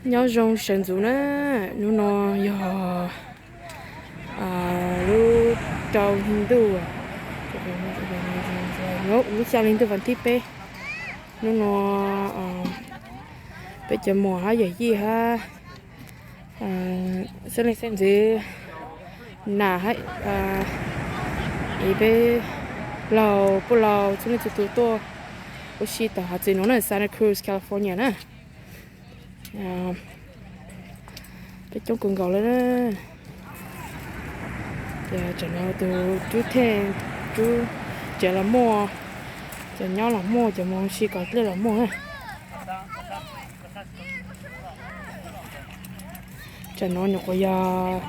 Nyob zoo sawv ntxuv na, hnub no yog lub rau hli ntuj, lub xya hli ntuj vas thib peb. Hnub no peb cov muam hab yawm yij hab xeeb leej xeeb ntxwv, nam hab, peb laug puj laug txhua leej txhua tus tuaj ua si tom hav txiv nuav na, Santa Cruz, California na. Peb coob kawg nkaus le. Ces tsam no tus rub thej, rub, cov los muaj, cov nyob los muaj, cov mus ua si kom dlej los muaj na. Tsam no nyuam qhuav yog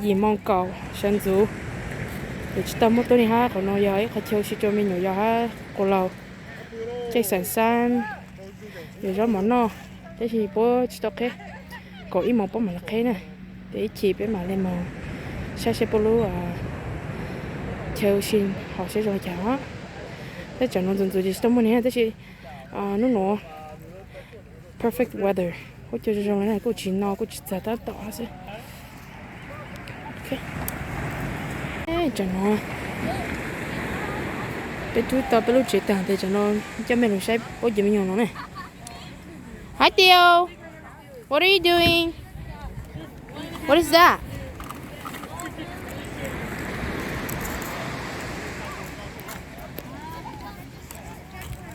yim moo kaum sawv ntxuv, ces tsis tau muaj tuab neeg hab. Qhov no yog ib qhov chaw ua si rua me nyuam yaus hab quas laug, caij xaam xaab, yuav zaub mov noj, tab sis puab tsis tau qheb, kaum ib moos puab mam li qheb na. Ces ib chim peb mam li mus saib saib puab lub chaw ua si hauv saib zoo li cas os. Tab tsam no ntxuv ntxuv ces tsis tau muaj neeg tab sis hnub nuav perfect weather, huab cua zoo zoo li na, kuj tsis no kuj tsis txag tab tom xwb. Tsam no peb rub tau peb lub tsev taag tes tsam no coj mej lug saib puab cov me nyuam no na. Hi Theo, what are you doing? What is that?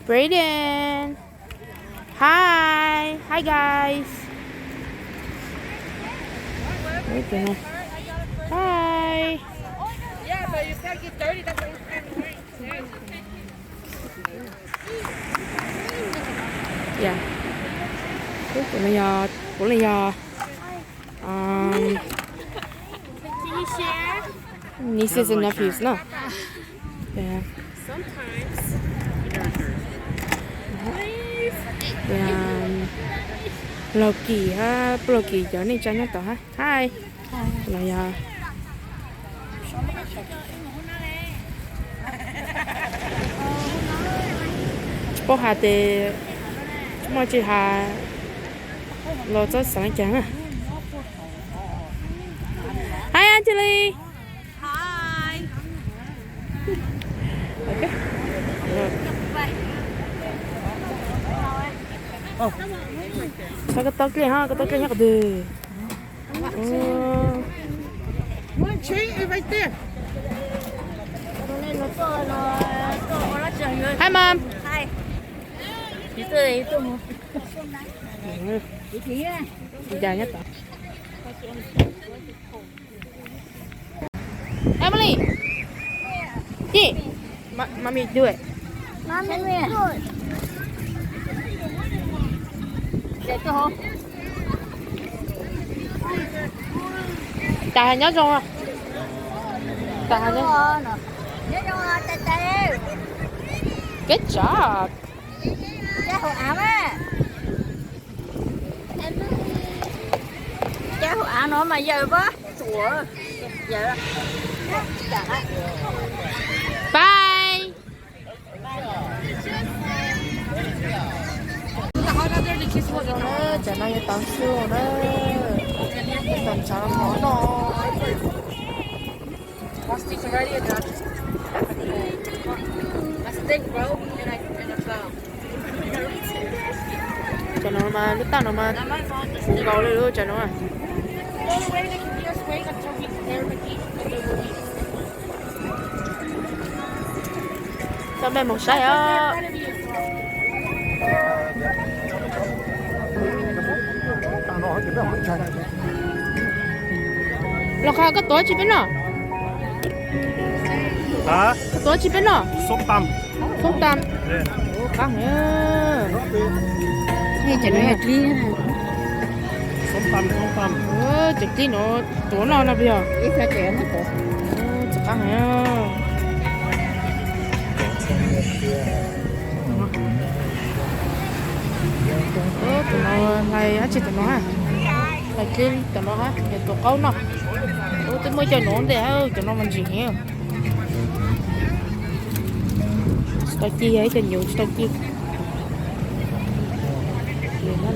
Brayden. Hi. Hi, guys. Hi. Yeah, but you can't get dirty. That's why you can't drink. Yeah. Ub, kuv no yog, kuv no yog, um, Can you share? Nieces and nephews, no? Yeah. Sometimes. Please. Yeah. Laug Kim hab, Laug Kim cov neej tsa nyob tod hab. Hi. Los yog tsis paub has tes, muaj tsis has los txhob xaav le caag na. Hi Angeli. Hi. Txhob koj tau dlej hab, koj tau dlej nyob qhov twg? Hi, Mom. Hi. Emily. Gì? Mommy do it. Mommy do it. Tais Hais nyob zoo. Tais Hais nyob. Good job. Cov hauv av no mas yawm pab. Bye. Cov no yog tav su na, tav ntshav mov no. Cov no mas lub taj no mas fuv nkaus li lub cov no. Coj mej mus saib os. Los Khas, koj tuav tsi peb noj? Koj tuav tsi peb noj? Xoob tam. Ub, qab heev. Cov dlib no tuav noj no puas yog? Txaus qab heev. Tus no hlais dab tsi tom no ha? Hlais dlib tom no ha, yog tuav qaub noj. Ub, twb muaj cov nuav ntej ha, cov no mas ntsim heev. Tsis tau ci, yog ib co nyuv tsis tau ci.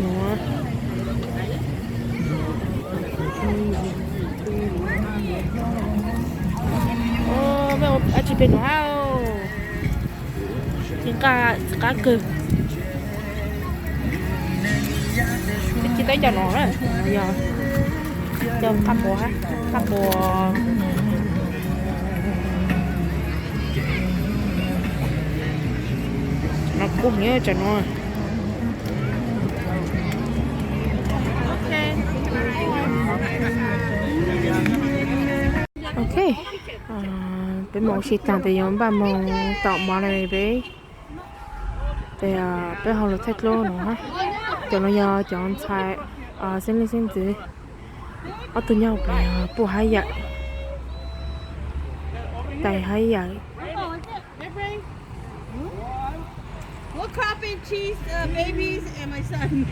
Nuav, Pem no hab, txiv qab kawg. Tsis tau cov no na, yog cov qab puas, qab puas. No kub nyob cov no. Ok, peb mus ua si taag tes yuav npaj moog tom mov le peb. Tes peb ho lug thaij dlub no hab. Cov no yog cov ntxhais xeeb leej xeeb ntxwv, ob tug nyob hauv pes puj hab yawm, tais hab yawm. We're cropping cheese, uh, babies, and my son.